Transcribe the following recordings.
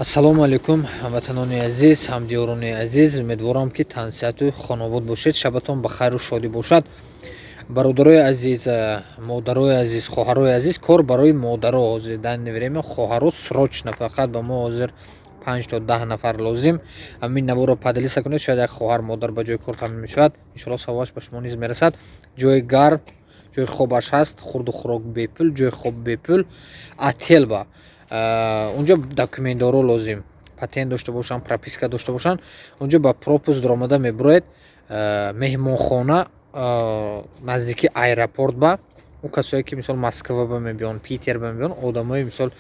Ассалому алайкум, ҳамватанони азиз, ҳамдиёрони азиз. Умедворам, ки тансиҳату хонобод бошед, шабатон ба хайру шодӣ бошад. Бародарои азиз, модарои азиз, хоҳарои азиз, кор барои модаро ҳозир, данный время хоҳаро срочно. Фақат ба мо ҳозир 5 то 10 нафар лозим. Ҳамин наворо поделиться кунед, шояд як хоҳар, модар ба ҷои кор таъмин мешавад. Иншоалло, савобаш ба шумо низ мерасад. Ҷои гарм, ҷои хобаш ҳаст, хурду хӯрок бепул, ҷои хоб бепул. Отел ба унҷо документдоро лозим, патент дошта бошанд, прописка дошта бошанд. Унҷо ба пропуск даромада мебуроед. Меҳмонхона наздики аэропорт ба он касое, ки, мисол, Москва ба мебиён, Питер ба мебиён, одамои, мисол,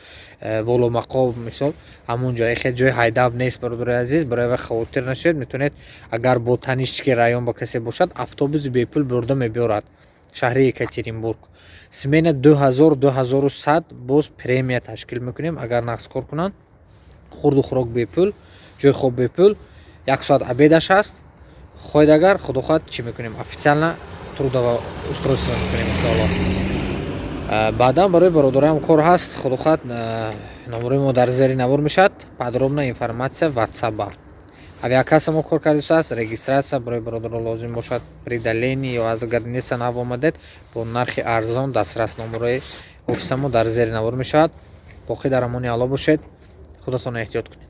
воломақом, мисол, ҳамон ҷо. Хел ҷои ҳайдаб нест, бародарои азиз, барои вай хавотир нашавед. Метавонед, агар Ботанический район ба касе бошад, автобуси бепул бурда мебиёрад. Шаҳри Екатеринбург, смена 2000, 2100, боз премия ташкил мекунем, агар нағз кор кунанд. Хурду хӯрок бепул, ҷои хоб бепул, як соат обедаш ҳаст. Хоҳед агар, худо хоҳад, чӣ мекунем, официально трудоустройство мекунем, иншоалло. Баъдан барои бародарам кор ҳаст. Худо хоҳад, номерои мо дар зери навор мешавад. Подробная информация ватсап ба авиакасса мо кор кардисааст. Регистрация барои бародаро лозим бошад, при отдалении ё аз граница нав омадед, бо нархи арзон дастрас. Номерои офиса мо дар зери навор мешавад. Боқӣ дар амони Алло бошед, худатонро эҳтиёт кунед.